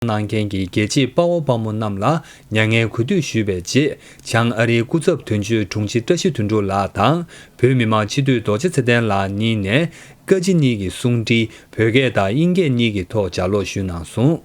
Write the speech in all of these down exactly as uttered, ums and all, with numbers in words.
གནང་མཁན་གྱི་རྒྱལ་གཅེས་དཔའ་བོ་དཔའ་མོ་རྣམས་ལ་མྱ་ངན་གུས་འདུད་ཞུས་པའི་རྗེས། བྱང་ཨ་རིའི་སྐུ་ཚབ་དོན་གཅོད་དྲུང་ཆེ་བཀྲ་ཤིས་དོན་གྲུབ་ལགས་དང་། བོད་མི་མང་སྤྱི་འཐུས་རྡོ་རྗེ་ཚེ་བརྟན་ལགས་གཉིས་ནས། བཀའ་སྤྱི་གཉིས་ཀྱི་གསུང་འཕྲིན་བོད་སྐད་དང་དབྱིན་སྐད་གཉིས་ཀྱི་ཐོག་ལྗགས་ཀློག་ཞུས་གནང་སོང་།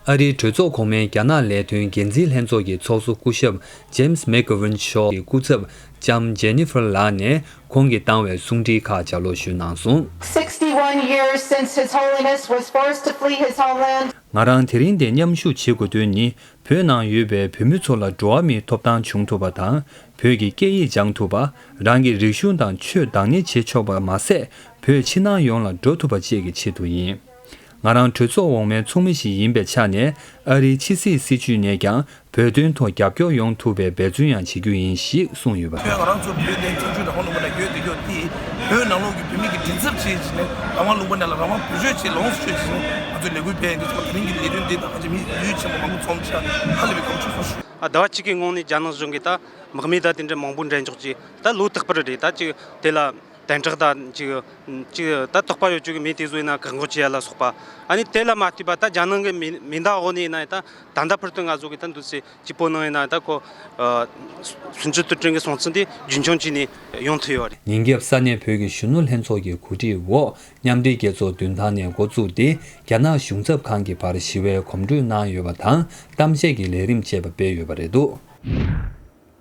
ཨ་རིའི་གྲོས་ཚོགས་གོང་མའི་རྒྱ་ནག་ལས་དོན་འགན་འཛིན་ལྷན་ཚོགས་ཀྱི་ཚོགས་གཙོ་སྐུ་ཞབས་James McGovern མཆོག་གི་སྐུ་ཚབ་ལྕམ་Jennifer ལགས་ནས་ཁོང་གིས་བཏང་བའི་གསུང་འཕྲིན་ཁག་ལྗགས་ཀློག་ཞུས་གནང་སོང་། Sixty-one years since His Holiness was forced to flee his homeland. ང་རང་དེ་རིང་འདིར་མཉམ་ཞུགས་བྱེད་དགོས་དོན་ནི། བོད་ནང་ཡོད་པའི་བོད་མི་ཚོ་ལ་འགྲོ་བ་མིའི་ཐོབ་ཐང་བྱུང་ཐུབ་པ་དང་། བོད་ཀྱི་སྐད་ཡིག་སྦྱང་ཐུབ་པ། རང་གི་རིག་གཞུང་དང་ཆོས་བདག་གཉེར་བྱེད་ཆོག་པ་མ་ཟད། བོད་ཕྱི་ནང་ཡོངས་ལ་འགྲོ་ཐུབ་པ་བཅས་ཀྱི་ཆེད་དུ་ཡིན། ང་རང་གྲོས་ཚོགས་འོག་མའི་ཚོགས་མི་ཞིག་ཡིན་པའི་ཆ་ནས། ཨ་རིའི་ཕྱི་སྲིད་སྲིད་བྱུས་ནས་ཀྱང་བོད་དོན་ཐོག་རྒྱབ་སྐྱོར་ཡོང་ཐུབ་པའི་འབད་བརྩོན་ཡང་བྱེད་རྒྱུ་ཡིན་ཞེས་གསུངས་ཡོད་པ་རེད། ང་རང་ཚོ་བོད་དོན་ཚོགས་ཆུང་རང་དབང་ལུང་པ་ནས་ཡོད་དེ་ཡོད་དེ། བོད་ནང་ལོགས་ཀྱི་བོད་མི་གི་མགྲིན་ཚབ་བྱས་བྱས་ནས་རང་དབང་ལུང་པ་ནས་ལ་རང་དབང་བེད་སྤྱོད་བྱས་ལོངས་སུ་སྤྱོད་བྱས་ནས་ང་ཚོའི་ལས་འགུལ་སྤེལ་ཡོད་དུས་ཚོགས་དེ་རིང་གི་ལས་དོན་འདི་དང་ཧ་ཅང་མི་ཡུལ་ཆེན་པོ་མང་པོ་འཛོམས་ཆ་ཧ་ལས་པའི་གོམ་བགྲོད་ཚོགས་ཞུ། ཟླ་བ་གཅིག་གི་སྔོན་ནས་རྒྱ་ནག་གཞུང་གིས་ད་དམག་མི་ད་དེ་འདྲ་མང་པོ་འདྲེན་འཇོག་ཅིག་ད་ལོ་རྟག་པར་རེད། ད་ཅིག་དེ་ལ་དམ་དྲག་དང་ཅིག་ཅིག་ད་དོགས་པ་ཡོད་ཅོག་གི་མི་དེ་ཚོ་ཡིན་ན་བཀག་འགོག་བྱེད་ཡ་ལ་སོགས་པ། ཨ་ནི་དེ་ལ་མ་ལྟོས་པ་ད་རྒྱ་ནག་གི་མེ་མེ་མདའ་འོག་ནས་ཡིན་ན་ད་ད་ལྟ་བར་དུ་ང་ཚོ་གི་ད་འདུག་སེ་སྐྱིད་པོ་ནང་ཡིན་ན་ད་ཁོ་སུན་ཅི་ཏུ་ཀྲིན་གྱི་སྲོང་བཙན་དེ་རྒྱུན་འཁྱོངས་བྱས་ནས་ཡོང་ཐུབ་ཡོད་རེད། ཉིན་རྒྱབ་ས་གནས་བོད་ཀྱི་གཞོན་ནུ་ལྷན་ཚོགས་ཀྱི་གོ་སྒྲིག་འོག་མཉམ་འབྲེལ་རྒྱལ་ཚོགས་མདུན་ཐང་ནས་འགོ་བཙུགས་ཏེ། རྒྱ་ནག་གཞུང་ཚབ་ཁང་གི་བར་ཞི་བའི་གོམ་བགྲོད་གནང་ཡོད་པ་དང་། གཏམ་བཤད་ཀྱི་ལས་རིམ་བཅས་པ་སྤེལ་ཡོད་པ་རེད་འདུག།